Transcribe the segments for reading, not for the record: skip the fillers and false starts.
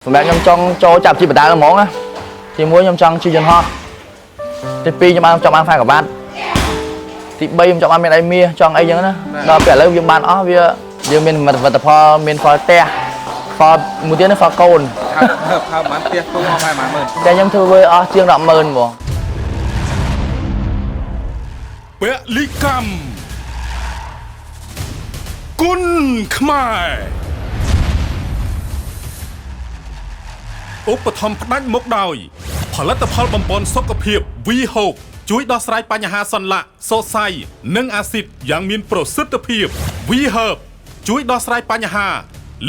សម្រាប់ខ្ញុំចង់ចូលចាប់ជីបដាហ្មងណាទី1ខ្ញុំចង់ជិះយន្តហោះទី2ខ្ញុំបានចង់បានខ្សែក្រវ៉ាត់ទី3ខ្ញុំចង់បានមានអីមាសចង់អីចឹងណាដល់ពេលឥឡូវយើងបានអស់វាយើងមានផលិតផលមានផលផ្ទះផលមួយទៀតនេះផលកូន ហើប្រហែលផ្ទះទូអស់ប្រហែល10000 តែខ្ញុំធ្វើវើអស់ជាង100,000បង ពលិកម្មគុណខ្មែរឧបត្ថម្ភផ្ដាច់មកដោយ ផលិតផលបំពន់សុខភាព V Hope ជួយដោះស្រាយបញ្ហាសន្លាក់សរសៃនិងអាស៊ីតយ៉ាងមានប្រសិទ្ធភាព V Herb ជួយដោះស្រាយបញ្ហា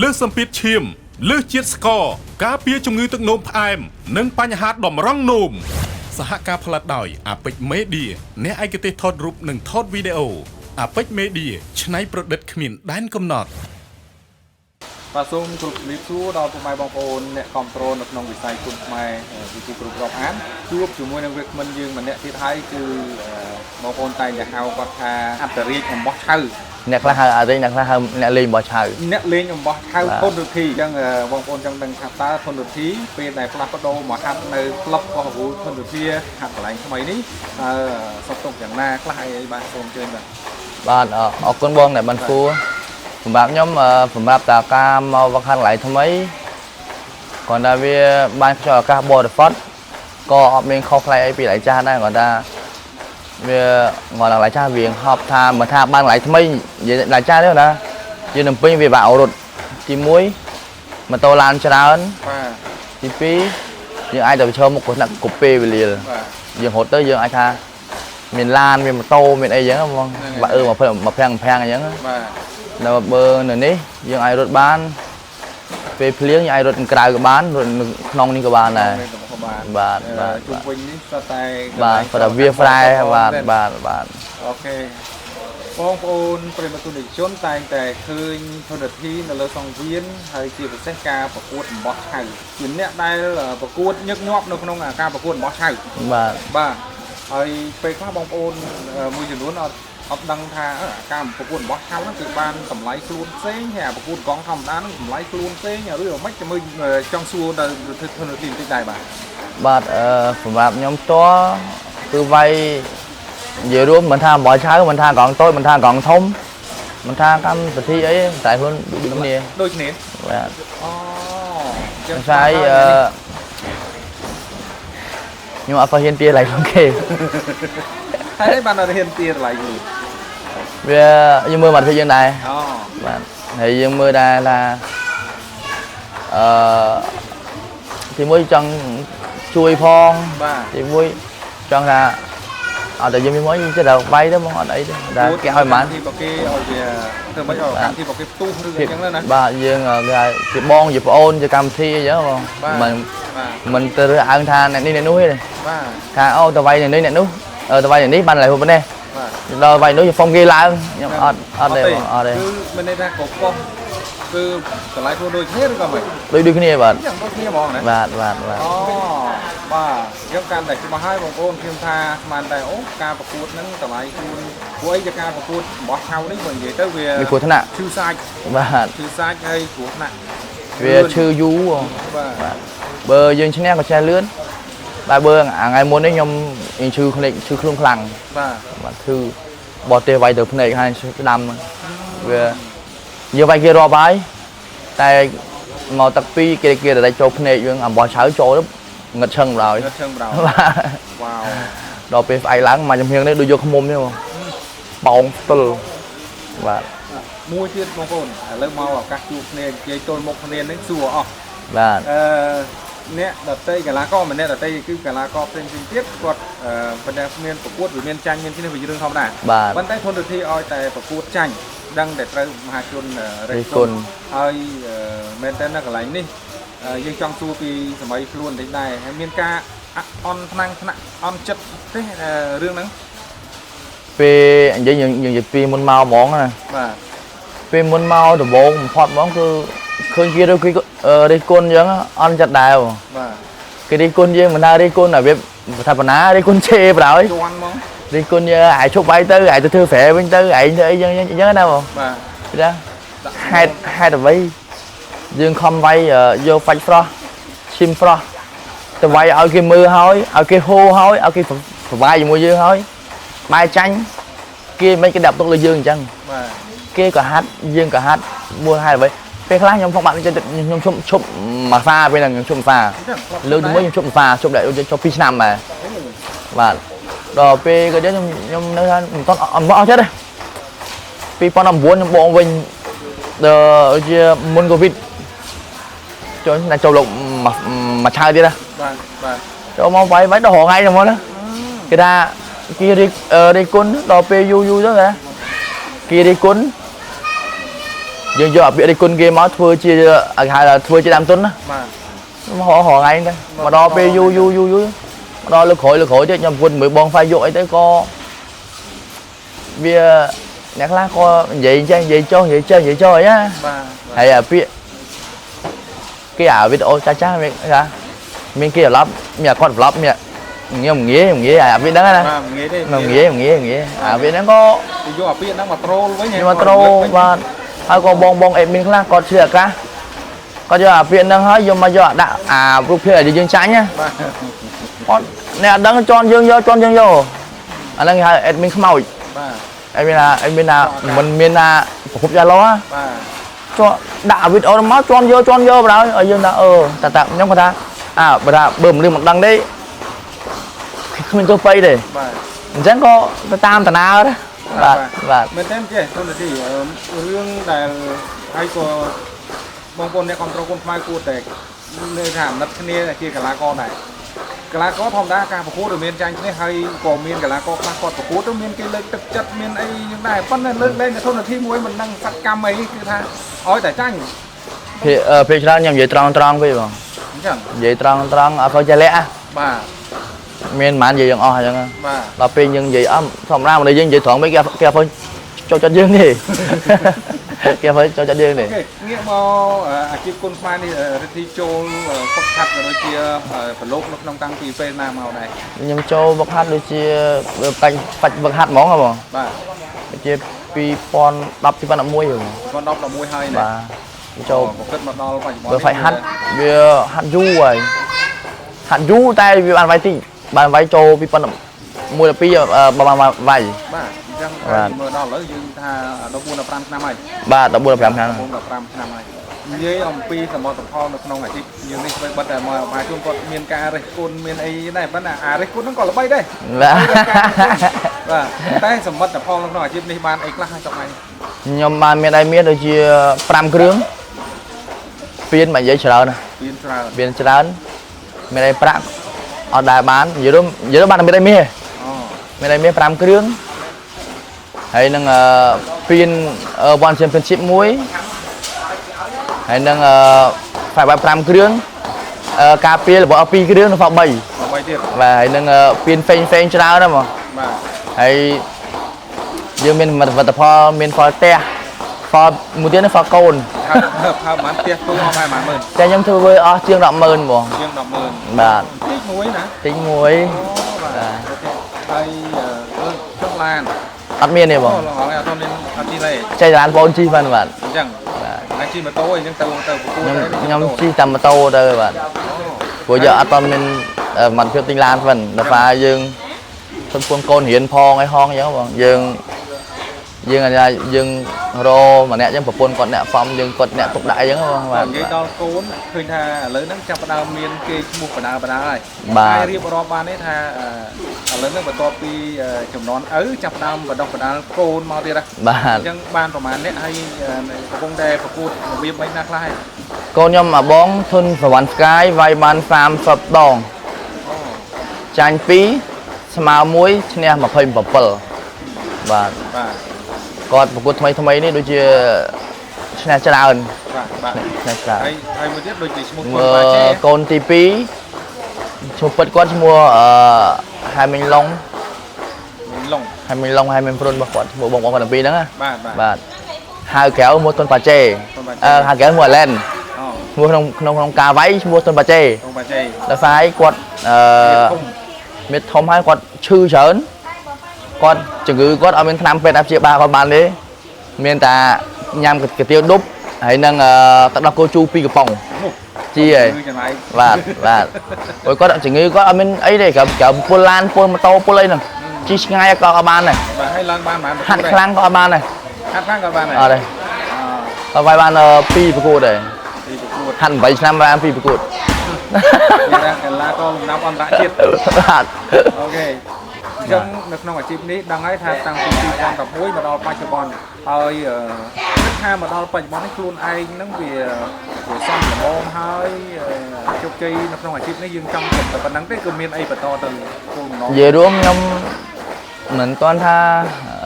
លើសសម្ពាធឈាមលើសជាតិស្ករការពារជំងឺទឹកនោមផ្អែមនិងបញ្ហាតម្រង់នោម សហការផលិតដោយ Apex Media អ្នកឯកទេសថតរូបនិងថតវីដេអូ Apex Media ច្នៃប្រឌិតគ្មានដែនកំណត់ បាទសូមគោរពជំរាបសួរដល់ពុកម៉ែបងប្អូនអ្នកគ្រប់គ្រងនៅក្នុងវិស័យគុណខ្មែរវិទូគ្រប់រាប់អានជួបជាមួយនឹងវាគ្មិនយើងម្នាក់ទៀតហើយគឺបងប្អូនតែងតែហៅគាត់ថាអត្តរាជអំបោះឆៅ អ្នកខ្លះហៅអារិញអ្នកខ្លះហៅអ្នកលេងរបស់ឆៅ អ្នកលេងអំបោះឆៅធនរុទ្ធីអញ្ចឹងបងប្អូនចង់ដឹងថាតើធនរុទ្ធីពេលដែលផ្លាស់ប្ដូរមកហាត់នៅក្លឹបរបស់គ្រូធនរុទ្ធាហាត់កន្លែងថ្មីនេះតើសុខទុក្ខយ៉ាងណាខ្លះអីអីបាទសូមអញ្ជើញបាទ បាទអរគុណបងដែលបានសួរសម្រាប់ខ្ញុំសម្រាប់តាការមកវឹកហាត់កន្លែងថ្មីគ្រាន់តែវាបានខ្យល់អាកាសបរិសុទ្ធក៏អត់មានខុសប្លែកអីពីកន្លែងចាស់ដែរគ្រាន់តែវាគ្រាន់តែកន្លែងចាស់វាហប់ថាមិនថាបានកន្លែងថ្មីនិយាយកន្លែងចាស់ទេណាយើងនឹងពេញវាបាក់អរត់ទី1ម៉ូតូឡានច្រើន បាទ ទី2យើងអាចទៅប្រឈមមុខគ្រោះថ្នាក់គ្រប់ពេលវេលា បាទ យើងរត់ទៅយើងអាចថាមានឡានមានម៉ូតូមានអីចឹងបងបាក់អឺមកមកប្រាំងប្រាំងអញ្ចឹង បាទ ដល់បើនៅនេះយើងអាចរត់បានពេលភ្លៀងយើងអាចរត់ក្រៅក៏បានរត់ក្នុងនេះក៏បានដែរ មានទំហំបាទ បាទបាទ ជុំវិញនេះសុទ្ធតែ បាទគាត់ថាវាហ្វ្រែបាទបាទបាទ OK បងប្អូនប្រិយមិត្តទស្សនិកជនតែងតែឃើញធនធាននៅលើសង្វៀនហើយជាពិសេសការប្រកួតអំបោះឆៅជាអ្នកដែលប្រកួតញឹកញាប់នៅក្នុងការប្រកួតអំបោះឆៅ បាទ បាទហើយពេលខ្លះបងប្អូនមួយចំនួនអត់អត់ដឹងថាការប្រកួតរបស់ឆៅហ្នឹងគឺបានតម្លៃខ្លួនផ្សេងហើយអាប្រកួតកង់ធម្មតាហ្នឹងតម្លៃខ្លួនផ្សេងឬមិនចាំមើលចង់សួរដល់ធនធានបន្តិចដែរបាទ បាទអឺសម្រាប់ខ្ញុំផ្ទាល់គឺវាយនិយាយរួមមិនថាអំបោះឆៅមិនថាកង់តូចមិនថាកង់ធំមិនថាកម្មវិធីអីតែខ្លួនដូចគ្នា ដូចគ្នា បាទ អូអញ្ចឹង ខ្សែអឺខ្ញុំអត់ហ៊ានទាឡៃខ្លួនគេ ហើយបានអត់ហ៊ានទាតម្លៃខ្លួន វាយើងមើលមកភាពយើងដែរ អូ បាទហើយយើងមើលដែរថាអឺទីមួយចង់ជួយផង បាទ ទីមួយចង់ថាអត់តែយើងមានមកយើងចេះតែវាយទៅមកអត់អីទេតែគេឲ្យប៉ុន្មាន ទីបើគេឲ្យវាធ្វើម៉េចឲ្យកម្មវិធីបើគេផ្ទុះឬអញ្ចឹងណា បាទយើងគេហៅជាបងជាប្អូនជាកម្មវិធីអីចឹងបងមិន បាទ មិនទៅរើសអើងថាអ្នកនេះអ្នកនោះទេ បាទ ថាអូទៅវាយអ្នកនេះអ្នកនោះទៅវាយអ្នកនេះបានឡើយប៉ុណ្ណេះ បាទ ដល់វាយនោះហ្វុំគេឡើងខ្ញុំអត់អត់ទេបងអត់ទេ គឺមានន័យថាកប៉ុសគឺតម្លៃខ្លួនដូចគ្នាឬក៏មិន ដូចដូចគ្នាបាទ យ៉ាងដូចគ្នាហ្មងណា បាទបាទបាទ អូបាទយើងកាន់តែច្បាស់ហើយបងប្អូនខ្ញុំថាស្មានតែអូការប្រកួតហ្នឹងតម្លៃខ្លួនព្រោះអីជាការប្រកួតរបស់ឆៅនេះបើនិយាយទៅវា មានគ្រោះថ្នាក់ ឈឺសាច់ បាទ ឈឺសាច់ហើយគ្រោះថ្នាក់ វាឈឺយូរបង បាទ បាទបើយើងឈ្នះក៏ឈ្នះលឿនតែបើអាថ្ងៃមុននេះខ្ញុំឈឺភ្នែកឈឺខ្លួនខ្លាំង បាទ បាទឈឺបរទេសវាយទៅភ្នែកហើយឈឺស្ដាំហ្នឹងវាយើងវាយគេរាប់ហើយតែមកទឹកពីរគេគេរែកចូលភ្នែកយើងអំបោះឆៅចូលទៅងឹតឈឹងបណ្ដោយ ងឹតឈឹងបណ្ដោយ បាទ វ៉ាវ ដល់ពេលស្អែកឡើងមកចំហៀងនេះដូចយកខ្មុំទេបងបោងស្ទល់បាទ មួយទៀតបងប្អូនឥឡូវមកឱកាសជួបគ្នានិយាយទល់មុខគ្នានេះសួរអស់ បាទ អឺអ្នកដតីកីឡាករម្នាក់ដតីគឺកីឡាករផ្សេងៗទៀតគាត់ប៉ុន្តែមានប្រកួតវាមានចាញ់មានឈ្នះវាជារឿងធម្មតា បាទ ប៉ុន្តែធនធានឲ្យតែប្រកួតចាញ់ដឹងតែត្រូវមហាជន រិះគន់ ហើយមែនតើនៅកន្លែងនេះយើងចង់សួរពីសម័យខ្លួនបន្តិចដែរហើយមានការអន់ថ្នាំងថ្នាក់អន់ចិត្តទេរឿងហ្នឹង ពេលនិយាយយើងយើងនិយាយពីមុនមកហ្មងណា បាទ ពេលមុនមកដំបូងបំផុតហ្មងគឺឃើញគេរិះគន់រិះគន់អញ្ចឹងអន់ចិត្តដែរបង បាទ គេរិះគន់យើងមិនថារិះគន់របៀបស្ថាបនារិះគន់ជេរបដ ாய் ជន់ហ្មង រិះគន់យើងឯងឈប់វាយទៅឯងទៅធ្វើស្រែវិញទៅឯងធ្វើអីចឹងអញ្ចឹងណាបង បាទ ចាហេតុហេតុអ្វីយើងខំវាយយកហ្វាច់ស្រស់ ឈាមស្រស់ទៅវាយឲ្យគេមើលហើយឲ្យគេហូហើយឲ្យគេប្រវាយជាមួយយើងហើយបែរចាញ់គេមិនគេដាក់ទុកលើយើងអញ្ចឹង បាទ គេក៏ហាត់យើងក៏ហាត់មូលហេតុអ្វីពេលខ្លះខ្ញុំផងបាក់ចិត្តខ្ញុំឈប់ឈប់មួយហ្វាពេលហ្នឹងខ្ញុំឈប់មួយហ្វា អញ្ចឹងធ្លាប់ លើកទីមួយខ្ញុំឈប់មួយហ្វាឈប់ដែរឈប់2ឆ្នាំដែរបាទដល់ពេលក៏ទៀតខ្ញុំខ្ញុំនៅថាមិនតន់អត់អស់ចិត្តទេ2019ខ្ញុំបងវិញដល់ជាមុនកូវីដចូលណាចូលលោកមួយឆាវទៀតណា បាទបាទ ចូលមកវាយវាយដល់រងថ្ងៃហ្នឹងមកណាគេថាគេរិះរិះគុណដល់ពេលយូរយូរទៅណាគេរិះគុណយើងយកអាពាក្យរិះគុណគេមកធ្វើជាគេហៅថាធ្វើជាដើមទុនណា បាទ មករហថ្ងៃទៅមកដល់ពេលយូរយូរយូរយូរមកដល់លើក្រោយលើក្រោយទៀតខ្ញុំប្រពន្ធមួយបងហ្វាយយកអីទៅក៏វាអ្នកខ្លះក៏និយាយចេះនិយាយចុះនិយាយចេះនិយាយចុះអីណា បាទ ហើយអាពាក្យគេអាវីដេអូចាស់ចាស់មានថាមានគេត្រឡប់មានអាគាត់ត្រឡប់មានខ្ញុំងាយងាយអាវីហ្នឹងណា បាទងាយទេ ងាយងាយងាយអាវីហ្នឹងក៏ គេយកអាពាក្យហ្នឹងមកត្រូលវិញ មកត្រូលបាទហើយក៏បងបងអេមីនខ្លះគាត់ឈឺឱកាសគាត់យកអាពាក្យហ្នឹងហើយយកមកយកអាដាក់អារូបភាពដែលយើងចាញ់ណា បាទ គាត់អ្នកអត់ដឹងជន់យើងយកជន់យើងយកអាហ្នឹងគេហៅអេដមីនខ្មោច បាទ អេមីនថាអេមីនថាមិនមានថាប្រភពយ៉ាឡោ បាទ ជន់ដាក់វីដេអូមកជន់យកជន់យកបណ្ដោយឲ្យយើងថាអឺតាតាខ្ញុំគាត់ថាអើបើថាបើមនុស្សមិនដឹងទេគ្មានទោះបីទេ បាទ អញ្ចឹងក៏ទៅតាមតាណាណាបាទបាទ មែនទេចេះទូនាទីរឿងដែលហើយក៏បងប្អូនអ្នកគ្រប់គ្រងគុណខ្មែរគួរតែនៅថាអាណិតគ្នាជាកីឡាករដែរកីឡាករធម្មតាការប្រកួតវាមានចាញ់ឈ្នះហើយក៏មានកីឡាករខ្លះគាត់ប្រកួតទៅមានគេលើកទឹកចិត្តមានអីយ៉ាងដែរប៉ុន្តែលើកលែងតែធនធានមួយមិនដឹងសកម្មអីគឺថាឲ្យតែចាញ់ ភាគភាគច្រើនខ្ញុំនិយាយត្រង់ត្រង់វិញបង អញ្ចឹង និយាយត្រង់ត្រង់អត់សូវចេះលាក់ បាទ មានប៉ុន្មាននិយាយយ៉ាងអស់អញ្ចឹង បាទ ដល់ពេលយើងនិយាយអមធម្មតាមនុស្សយើងនិយាយត្រង់វិញគេគេអត់ចូលចិត្តយើងទេគេអត់ចូលចិត្តយើងទេ អូខេងាកមកអាជីពគុណខ្មែរនេះរិទ្ធីចូលហ្វឹកហាត់ក៏ដូចជាប្រឡូកនៅក្នុងតាំងពីពេលណាមកដែរ ខ្ញុំចូលវឹកហាត់ដូចជាបាច់បាច់វឹកហាត់ហ្មងហ៎បង បាទ ដូចជា2010 2011ហ៎ 2010 11ហើយណា បាទចូល មកគិតមកដល់បច្ចុប្បន្ន បើហ្វាច់ហាត់វាហាត់យូរហើយហាត់យូរតែវាបានវាយតិចបានវាយចូល2011 12បើបានវាយ បាទអញ្ចឹងមើលដល់ឥឡូវយើងថា14 15ឆ្នាំហើយ បាទ14 15ឆ្នាំ 15ឆ្នាំហើយនិយាយអំពីសមិទ្ធផលនៅក្នុងអាជីពយើងនេះបិទតែមកមហាជនគាត់មានការរិះគន់មានអីដែរប៉ុន្តែអារិះគន់ហ្នឹងក៏ល្បីដែរ បាទ បាទតែសមិទ្ធផលនៅក្នុងអាជីពនេះបានអីខ្លះហើយចុកថ្ងៃ ខ្ញុំបានមានដៃមានដូចជា5គ្រឿងពៀនមកនិយាយច្រើនណា មានច្រើន ពៀនច្រើនមានដៃប្រាក់អត់ដែលបាននិយាយរួមនិយាយរួមបានតែមានដៃមាស អូ មានដៃមាស5គ្រឿងហើយនឹងពៀន One Championship មួយហើយនឹងហ្វាយ5គ្រឿងការពាររបស់2គ្រឿងនិងហ្វា3 ល្បីទៀត បាទហើយនឹងពៀនហ្វេងហ្វេងច្រើនណាស់ហ្មង បាទ ហើយយើងមានផលិតផលមានផលផ្ទះផលមួយទៀតនេះផលកូន ហើហើប្រហែលផ្ទះទូអស់ប្រហែល10000 តែខ្ញុំធ្វើអស់ជាង100,000បង ជាង100,000 បាទ តិចមួយណា តិចមួយ អូបាទអូខេហើយចុះឡាន អត់មានទេបង អូឡងអត់មានអត់ជិះទេ ចៃឡានបងជិះបានបាទ អញ្ចឹងបាទជិះម៉ូតូអីចឹងទៅទៅប្រកួត ខ្ញុំខ្ញុំជិះតាមម៉ូតូទៅបាទព្រោះយើងអត់តមានសមត្ថភាពទិញឡានហ្នឹងដល់ថាយើងសុំពួនកូនរៀនផងអីហងអញ្ចឹងបងយើងយើងអាយើងរម្នាក់អញ្ចឹងប្រពន្ធគាត់អ្នកហ្វមយើងគាត់អ្នកទុកដាក់អញ្ចឹងបងបាទ និយាយដល់កូនឃើញថាឥឡូវហ្នឹងចាប់ផ្ដើមមានគេឈ្មោះបដាបដាហើយ បាទ រៀបរាប់បានទេថាឥឡូវហ្នឹងបន្ទាប់ពីចំនួនឪចាប់ផ្ដើមបណ្ដោះបណ្ដាលកូនមកទៀតហ៎ បាទ អញ្ចឹងបានប្រហែលអ្នកហើយកំពុងតែប្រកួតរបៀបអីណាខ្លះហើយក ូនខ្ញុំអាបងធុនសវណ្ណស្កាយវាយបាន30ដង អូ ចាញ់2ស្មើ1ឈ្នះ27បាទ បាទ គាត់ប្រកួតថ្មីថ្មីនេះដូចជាឈ្នះច្រើន បាទបាទ ឈ្នះច្រើន ហើយហើយមួយទៀតដូចជាឈ្មោះកូន មើ បាជេ លកូនទី2ឈ្មោះពិតគាត់ឈ្មោះអឺហែមីងឡុង ឡុង ហែមីងឡុងហែមីងព្រុនរបស់គាត់ឈ្មោះបងប្អូនគាត់ទាំងពីរហ្នឹងណា បាទបាទ បាទហៅក្រៅឈ្មោះតុនបាជេ តុនបាជេ អឺហៅក្រៅឈ្មោះអាឡែន អូ ឈ្មោះក្នុងក្នុងក្នុងការវាយឈ្មោះតុនបាជេ តុនបាជេ ដល់ស្អែកគាត់អឺ ធំ មានធំហើយគាត់ឈឺច្រើនគាត់ជំងឺគាត់អត់មានថ្នាំពេទ្យអាចព្យាបាលគាត់បានទេមានតែញ៉ាំកាទៀវឌុបហើយនឹងទឹកដោះគោជូរ2កំប៉ុង នោះ ជាហើយ ចំណែក បាទបាទព្រោះគាត់ជំងឺគាត់អត់មានអីទេក្រៅក្រៅពុលឡានពុលម៉ូតូពុលអីហ្នឹងជិះឆ្ងាយក៏អត់បានដែរ បាទហើយឡើងបានប៉ុន្មាន ហាត់ខ្លាំងក៏អត់បានដែរ ហាត់ខ្លាំងក៏បានដែរ អត់ទេគាត់វាយបាន2ប្រកួតដែរ ពីប្រកួត ហាត់8ឆ្នាំបាន2ប្រកួត គេថាកីឡាករលំដាប់អន្តរជាតិ បាទ OK អញ្ចឹងនៅក្នុងអាជីពនេះដឹងហើយថាតាំងពី2011មកដល់បច្ចុប្បន្នហើយគិតថាមកដល់បច្ចុប្បន្ននេះខ្លួនឯងហ្នឹងវាវាសមល្មមហើយជោគជ័យនៅក្នុងអាជីពនេះយើងចង់គិតតែប៉ុណ្្នឹងទេគឺមានអីបន្តទៅគោលបំណង និយាយរួមខ្ញុំមិនទាន់ថា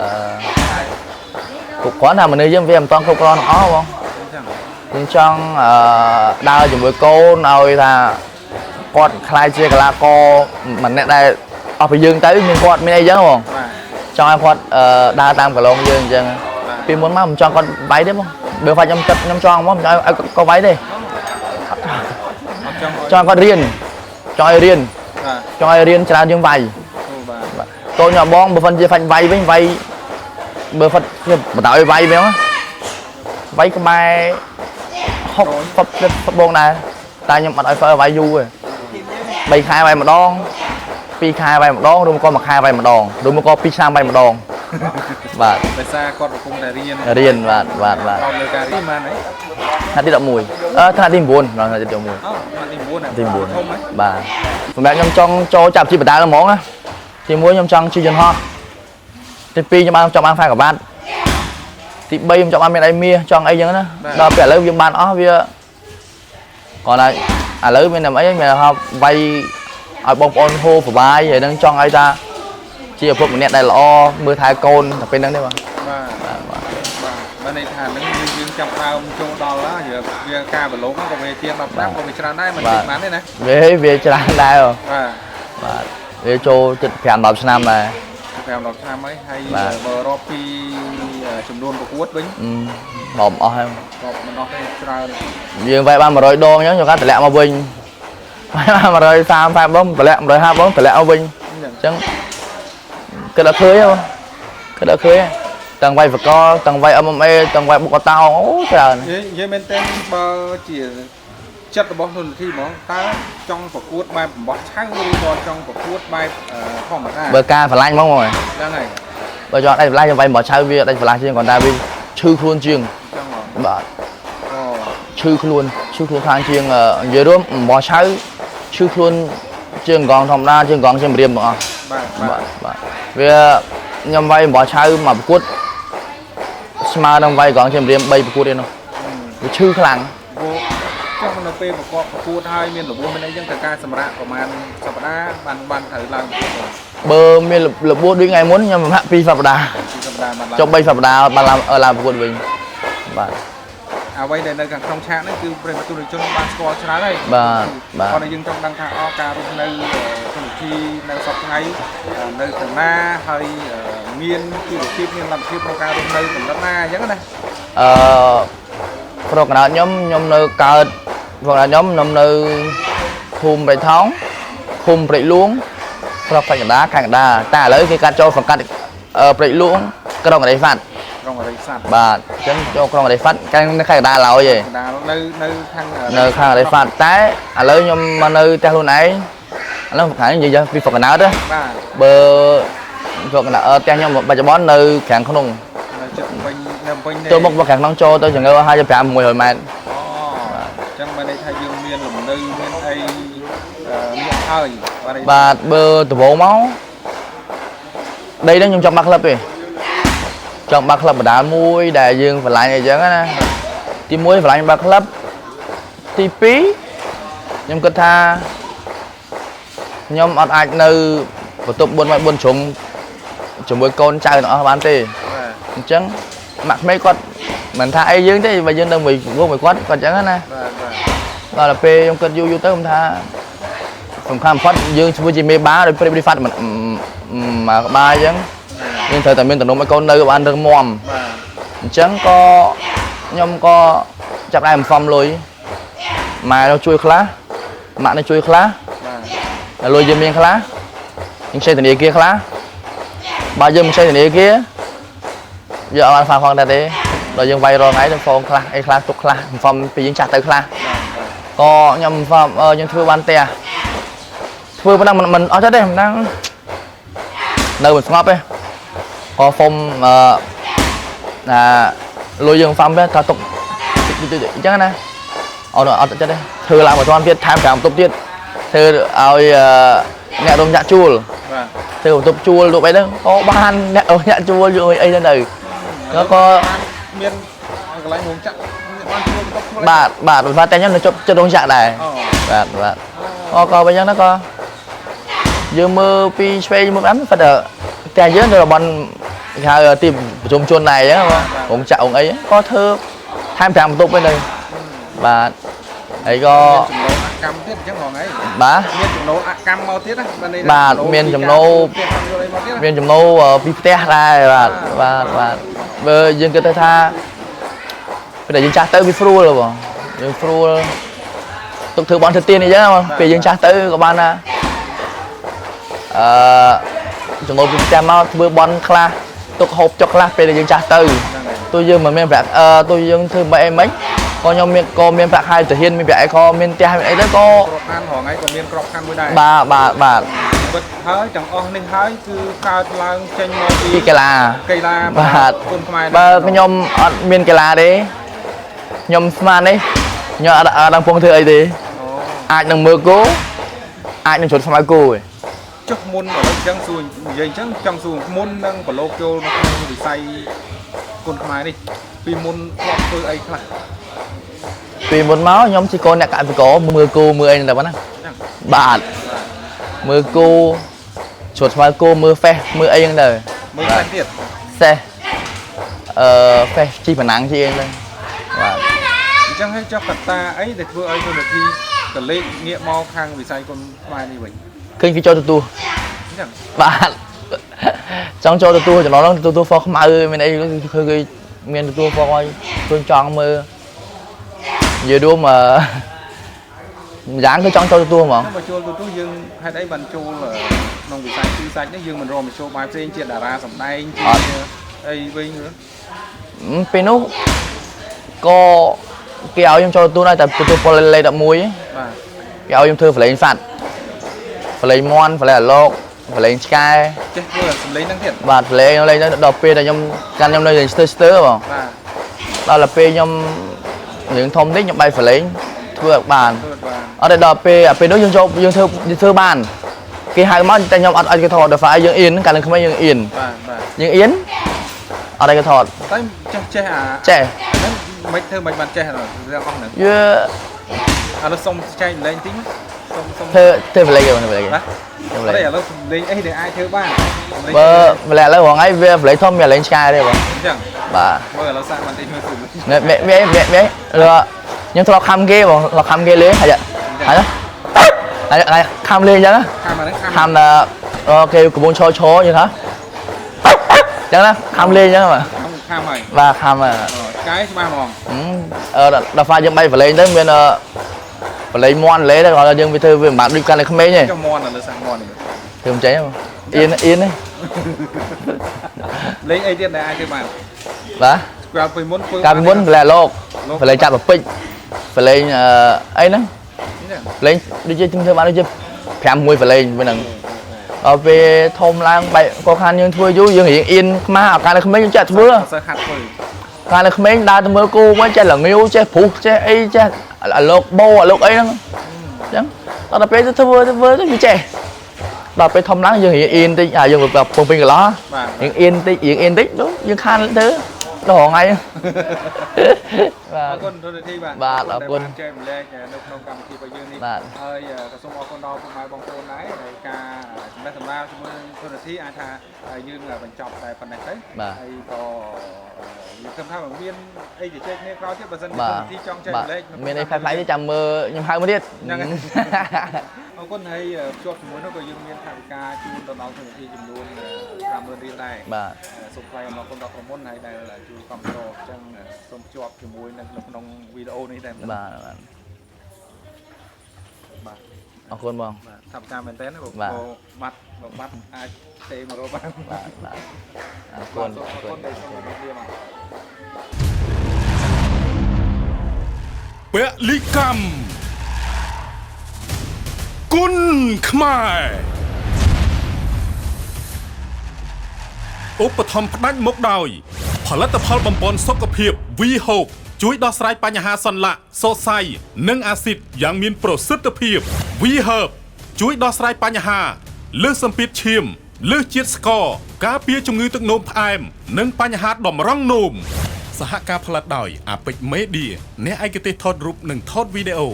អឺគ្រប់គ្រាន់ថាមនុស្សយើងវាមិនទាន់គ្រប់គ្រាន់ទាំងអស់បង អញ្ចឹង យើងចង់អឺដើរជាមួយកូនឲ្យថាគាត់ក្លាយជាកីឡាករម្នាក់ដែលអស់ពីយើងទៅមានគាត់មានអីចឹងបង បាទ ចង់ឲ្យគាត់អឺដើរតាមកន្លងយើងអញ្ចឹង បាទ ពីមុនមកមិនចង់គាត់វាយទេបងបើហ្វាច់ខ្ញុំចិត្តខ្ញុំចង់មកមិនចង់ឲ្យគាត់វាយទេ អត់ចង់ឲ្យ ចង់ឲ្យគាត់រៀនចង់ឲ្យរៀន បាទ ចង់ឲ្យរៀនច្រើនជាងវាយ អូបាទ បាទកូនខ្ញុំបងបើមិនជាហ្វាច់វាយវិញវាយបើហ្វាច់ខ្ញុំបណ្ដោយវាយវិញណាវាយក្បែរ60ហ្វុតបងដែរតែខ្ញុំអត់ឲ្យហ្វើវាយយូរទេ3ខែវាយម្ដង2ខែវាយម្ដងឬមកក៏1ខែវាយម្ដងឬមកក៏2ឆ្នាំវាយម្ដងបាទ ដោយសារគាត់កំពុងតែរៀន រៀនបាទបាទបាទ អត់លើការរៀនបានហើយ ថ្នាក់ទី11អឺថ្នាក់ទី9ដល់ថ្នាក់ទី11 អូថ្នាក់ទី9ណា ទី ធំហ៎ 9បាទសម្រាប់ខ្ញុំចង់ចូលចាប់ជីបដាលហ្មងណាទី1ខ្ញុំចង់ជិះយន្តហោះទី2ខ្ញុំបានចង់បានខ្សែក្រវ៉ាត់ទី3ខ្ញុំចង់បានមានអីមាសចង់អីចឹងណាដល់ពេលឥឡូវយើងបានអស់វាគាត់ថាឥឡូវមានតែអីមានថាវាយឲ្យបងប្អូនហូរប្របាយហើយនឹងចង់ឲ្យថាជាឪពុកម្នាក់ដែលល្អមើលថែកូនតែពេលហ្នឹងទេបាទ បាទ បាទបាទ បាទបានន័យថាហ្នឹងយើងយើងចាប់ដើមចូលដល់ហើយវាការប្រឡងហ្នឹងក៏វាជាង10ឆ្នាំក៏វាច្រើនដែរមិនតិចបានទេណា វាវាច្រើនដែរ បាទ បាទវាចូលជិត5 10ឆ្នាំដែរ 5 10ឆ្នាំហើយហើយ បាទ បើរាប់ពីចំនួនប្រកួតវិញ អឺមកអស់ហើយ រាប់មិនអស់ទេច្រើន យើងវាយបាន100ដងអញ្ចឹងចូលកាតម្លាក់មកវិញវាយបាន130ដងតម្លាក់150ដងតម្លាក់មកវិញ អញ្ចឹង អញ្ចឹងគិតដល់ឃើញហ៎គិតដល់ឃើញហ៎ទាំងវាយបកលទាំងវាយ MMA ទាំងវាយបុកកតោអូច្រើន និយាយនិយាយមែនតើបើជាចិត្តរបស់នុនធីហ្មងតើចង់ប្រកួតបែបបំបោះឆៅឬក៏ចង់ប្រកួតបែបធម្មតា បើការឆ្លាញ់ហ្មងហ្មង ហ្នឹងហើយ បើចង់ដាច់ឆ្លាញ់វាយមកឆៅវាដាច់ឆ្លាញ់ជាងគាត់តែវាឈឺខ្លួនជាង ចង់ហ្មង បាទ អូ ឈឺខ្លួនឈឺខ្លួនខ្លាំងជាងនិយាយរួមមកឆៅឈឺខ្លួនជាងកងធម្មតាជាងកងជាងរៀមទាំងអស់ បាទបាទ បាទបាទវាខ្ញុំវាយអំបោះឆៅមកប្រកួតស្មើនឹងវាយកងជំរាម3ប្រកួតទេនោះវាឈឺខ្លាំង ព្រោះចុះនៅពេលប្រកបប្រកួតហើយមានរបួសមានអីចឹងត្រូវការសម្រាកប្រហែលសប្តាហ៍បានបានត្រូវឡើងប្រកួតទៅ បើមានរបួសដូចថ្ងៃមុនខ្ញុំប្រហែល2សប្តាហ៍ ពីសប្តាហ៍បានឡើង ចុះ3សប្តាហ៍បានឡើងឡើងប្រកួតវិញបាទ អ្វីដែលនៅខាងក្នុងឆាកហ្នឹងគឺប្រិយមិត្តទស្សនិកជនបានស្គាល់ច្រើនហើយ បាទបាទ គាត់តែយើងចង់ដឹងថាអការរស់នៅក្នុងវិធីនៅសប្តាហ៍ថ្ងៃនៅខាងណាហើយមានជីវភាពមានលទ្ធភាពក្នុងការរស់នៅកម្រិតណាអញ្ចឹងណា អឺប្រកណោតខ្ញុំខ្ញុំនៅកើតប្រកណោតខ្ញុំខ្ញុំនៅភូមិព្រៃថោងឃុំព្រែកលួងស្រុកសាច់កណ្ដាលខេត្តកណ្ដាលតែឥឡូវគេកាត់ចូលសង្កាត់ព្រែកលួងក្រុងអរិយហ្វាត់ ក្រុងអរិយស័ព្ទ បាទអញ្ចឹងចូលក្រុងអរិយហ្វាត់កាលនៅខេត្តកណ្ដាលឡើយឯង កណ្ដាលនៅនៅខាង នៅខាងអរិយហ្វាត់តែឥឡូវខ្ញុំមកនៅផ្ទះខ្លួនឯងឥឡូវខាងនិយាយពីស្រុកកណ្ដាលទៅ បាទ បើស្រុកកណ្ដាលផ្ទះខ្ញុំបច្ចុប្បន្ននៅខាងក្នុង នៅចិត្តវិញនៅវិញ ចូលមកមកខាងក្នុងចូលទៅចង្អើ55 600ម៉ែត្រ អូអញ្ចឹងបានន័យថាយើងមានលំនៅមានអីមានហើយបាទ បាទបើដំបូងមកដីហ្នឹងខ្ញុំចង់បាក់ក្លឹបទេចង់បាក់ក្លឹបបណ្ដាលមួយដែលយើងឆ្លាញ់អីចឹងណាទី1ឆ្លាញ់បាក់ក្លឹបទី2ខ្ញុំគិតថាខ្ញុំអត់អាចនៅបន្ទប់4ម៉ែត្រ4ជ្រុងជាមួយកូនចៅទាំងអស់បានទេ បាទ អញ្ចឹងម៉ាក់ក្មេកគាត់មិនថាអីយើងទេបើយើងនៅមួយវងមួយគាត់គាត់អញ្ចឹងណា បាទបាទ ដល់ទៅពេលខ្ញុំគិតយូរយូរទៅខ្ញុំថាសំខាន់បំផុតយើងធ្វើជាមេបាដោយប្រិបរិហ្វាត់មួយក្បាលអញ្ចឹងយើងត្រូវតែមានទំនុកឲ្យកូននៅបានរឹងមាំ បាទ អញ្ចឹងក៏ខ្ញុំក៏ចាប់ដៃបំសំលុយម៉ែនោះជួយខ្លះម៉ាក់នោះជួយខ្លះ បាទ ដល់លុយយើងមានខ្លះយើងខ្ចីធនាគារខ្លះបើយើងមិនខ្ចីធនាគារយើងអត់បានហ្វាផងដែរទេដល់យើងវាយរាល់ថ្ងៃទៅហ្វងខ្លះអីខ្លះទុកខ្លះបំសំពីយើងចាស់ទៅខ្លះ បាទ ក៏ខ្ញុំខ្ញុំធ្វើបានផ្ទះធ្វើប៉ុណ្ណឹងមិនអត់ចិត្តទេមិនដឹងនៅមិនស្ងប់ទេក៏ហ្វុំអឺណាលុយយើងហ្វាំទៅថាទុកតិចៗអញ្ចឹងណាអត់អត់ចិត្តទេធ្វើឡើងមួយជាន់ទៀតថែម5បន្ទប់ទៀតធ្វើឲ្យអ្នករោងចក្រជួល បាទ ធ្វើបន្ទប់ជួលលក់អីហ្នឹងក៏បានអ្នករោងចក្រជួលយកអីទៅទៅក៏ មានកន្លែងរោងចក្របានជួលបន្ទប់ជួល បាទបាទបាទតែខ្ញុំនៅជប់ចិត្តរោងចក្រដែរបាទបាទក៏អញ្ចឹងណាក៏យើងមើលពីឆ្វេងមើលអានគាត់តែយើងនៅតំបន់គេហៅទីប្រជុំជនដែរអញ្ចឹងរោងចក្ររោងអីក៏ធ្វើថែម5បន្ទប់ទៅបាទហើយក៏ ចំណូលអកម្មទៀតអញ្ចឹងហងៃ បាទ មានចំណូលអកម្មមកទៀតណា បាទមានចំណូលមានចំណូលពីផ្ទះដែរបាទបាទបាទបើយើងគិតទៅថាពេលដែលយើងចាស់ទៅវាស្រួលបងយើងស្រួលទុកធ្វើបន់ធ្វើទៀនអីចឹងបងពេលយើងចាស់ទៅក៏បានថាអឺចំណូលពីផ្ទះមកធ្វើបន់ខ្លះទុកហូបចុកខ្លះពេលដែលយើងចាស់ទៅទោះយើងមិនមានប្រាក់ទោះយើងធ្វើមិនអីមិនក៏ខ្ញុំមានក៏មានប្រាក់ខែទាហានមានប្រាក់អីក៏មានផ្ទះមានអីទៅក៏ ក្របខ័ណ្ឌរងថ្ងៃក៏មានក្របខ័ណ្ឌមួយដែរ បាទបាទបាទ ពិតហើយទាំងអស់នេះហើយគឺកើតឡើងចេញមកពី កីឡា កីឡា បាទ គុណខ្មែរ បើខ្ញុំអត់មានកីឡាទេខ្ញុំស្មាននេះខ្ញុំអត់ដឹងពងធ្វើអីទេអាចនឹងមើលគោអាចនឹងជ្រុតស្មៅគោឯង ចុះមុនឥឡូវអញ្ចឹងសួរនិយាយអញ្ចឹងចង់សួរមុននឹងប្រឡូកចូលនៅក្នុងវិស័យគុណខ្មែរនេះពីមុនធ្លាប់ធ្វើអីខ្លះ ពីមុនមកខ្ញុំជាកូនអ្នកកសិករមើលគោមើលអីហ្នឹងតែប៉ុណ្ណាបាទមើលគោជ្រុតស្មៅគោមើលហ្វេសមើលអីហ្នឹងទៅ មើលហ្វេសទៀត សេះហ្វេសជីប៉ុណ្ណឹងជីអីហ្នឹងបាទ អញ្ចឹងហើយចុះកត្តាអីដែលធ្វើឲ្យទូនាទីកលេចងាកមកខាងវិស័យគុណខ្មែរនេះវិញ ឃើញគេចូលទទួល អញ្ចឹង បាទចង់ចូលទទួលចំណងហ្នឹងទទួលហ្វខ្មៅមានអីឃើញគេមានទទួលហ្វឲ្យខ្លួនចង់មើលនិយាយរួមម្យ៉ាងគឺចង់ចូលទទួលហ្មង បើចូលទទួលយើងហេតុអីបានចូលក្នុងវិស័យគឺសាច់នេះយើងមិនរកមធ្យោបាយផ្សេងជាតារាសម្ដែងជាអីវិញ ពេលនោះក៏គេឲ្យខ្ញុំចូលទទួលដែរតែទទួលពលលេខ11 បាទ គេឲ្យខ្ញុំធ្វើហ្វ្លេងសัตว์ហ្វ្លេងមន់ហ្វ្លេងអាឡុកហ្វ្លេងឆ្កែ ចេះធ្វើសម្លេងហ្នឹងទៀត បាទហ្វ្លេងលេងទៅដល់ពេលដែលខ្ញុំកាន់ខ្ញុំនៅស្ទើស្ទើបង បាទ ដល់ពេលខ្ញុំរឿងធំតិចខ្ញុំបាយហ្វ្លេងធ្វើឲ្យបានអត់ទេដល់ពេលពេលនោះយើងចូលយើងធ្វើយើងធ្វើបានគេហៅមកតែខ្ញុំអត់ឲ្យគេថតដល់ហ្វាយយើងអៀនកាលនឹងក្មេងយើងអៀន បាទបាទ យើងអៀនអត់ឲ្យគេថត តែចេះចេះអា ចេះ ហ្នឹងមិនធ្វើមិនបានចេះរឿងអស់ហ្នឹង យើ ឥឡូវសុំចែកម្លែងតិចសុំសុំ ធ្វើធ្វើម្លែងគេម្លែង បាទឥឡូវលេងអីដែលអាចធ្វើបាន បើម្លែងឥឡូវរងថ្ងៃវាម្លែងធំមានលេងឆ្កែទេបង អញ្ចឹង បាទ មើលឥឡូវសាកបន្តិចមើលស៊ូ មេមេមេមេខ្ញុំធ្លាប់ខំគេបងធ្លាប់ខំគេលេងហើយហើយហើយខំលេងអញ្ចឹង ខំអាហ្នឹង ខំដល់គេកំពុងឈរឈរអញ្ចឹងហ៎អញ្ចឹងណាខំលេងអញ្ចឹងបាទ ខំហើយ បាទខំហើយ ឆ្កែច្បាស់ហ្មង ដល់ហ្វាយើងបែកប្រឡែងទៅមានប្រឡែងមន់លេទៅគាត់យើងវាធ្វើវាមិនបានដូចកាន់តែក្មេងទេ ចុះមន់ឥឡូវសាកមន់នេះ ធ្វើមិនចេញអៀនអៀនទេ លេងអីទៀតដែលអាចធ្វើបាន បាទ កាលពីមុនធ្វើ កាលពីមុនប្រឡែងលោកប្រឡែងចាប់ប្រពេចប្រឡែងអីហ្នឹងប្រឡែងដូចជាធ្វើបានដូចជា5 1ប្រឡែងវិញហ្នឹងដល់ពេលធំឡើងបែកក៏ខានយើងធ្វើយូរយើងរៀងអៀនខ្មាស់ឱកាសនៅក្មេងយើងចេះធ្វើ អត់សូវហាត់ធ្វើ កាលនៅក្មេងដើរទៅមើលគោមកចេះល្ងាវចេះព្រុសចេះអីចេះអាលោកបោអាលោកអីហ្នឹងអញ្ចឹងដល់ពេលទៅធ្វើធ្វើទៅវាចេះដល់ពេលធំឡើងយើងរៀងអៀនតិចហើយយើងពងពេញកន្លោះរៀងអៀនតិចរៀងអៀនតិចយើងខានទៅដល់ថ្ងៃ បាទអរគុណទូនាទីបាទ បាទអរគុណ ចែកម្លែកនៅក្នុងកម្មវិធីរបស់យើងនេះហើយក៏សូមអរគុណដល់ពុកម៉ែបងប្អូនដែរដែលការសម្ដែងសម្ដាលជាមួយនឹងទូនាទីអាចថាយើងបញ្ចប់តែប៉ុណ្ណេះទៅហើយក៏យើងគិតថាមានអីជជែកគ្នាក្រោយទៀតបើសិនជាទូនាទីចង់ចែកម្លែក មានអីប្លែកៗទៀតចាំមើលខ្ញុំហៅមកទៀត ហ្នឹងហើយអរគុណហើយភ្ជាប់ជាមួយនោះក៏យើងមានថវិកាជូនដល់ទូនាទីចំនួន50000រៀលដែរ បាទ សូមថ្លែងអំណរគុណដល់ក្រុមហ៊ុនហើយដែលជួយគ្រប់គ្រងអញ្ចឹងសូមភ្ជាប់ជាមួយនឹងក្នុងវីដេអូនេះដែរ បាទ បាទ អរគុណបង បាទថវិកាមែនតើបើបាត់បើបាត់អាចទេមករកបាន បាទបាទអរគុណ អរគុណដែលសូមជម្រាបលាបាទ ពលិកម្ម គុណខ្មែរឧបត្ថម្ភផ្ដាច់មុខដោយ ផលិតផលបំពន់សុខភាព V Hope ជួយដោះស្រាយបញ្ហាសន្លាក់សរសៃនិងអាស៊ីតយ៉ាងមានប្រសិទ្ធភាព V Herb ជួយដោះស្រាយបញ្ហាលើសសម្ពាធឈាមលើសជាតិស្ករការពារជំងឺទឹកនោមផ្អែមនិងបញ្ហាតម្រង់នោមសហការផលិតដោយ Apex Media អ្នកឯកទេសថតរូបនិងថតវីដេអូ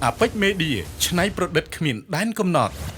Apex Media ច្នៃប្រឌិតគ្មានដែនកំណត់។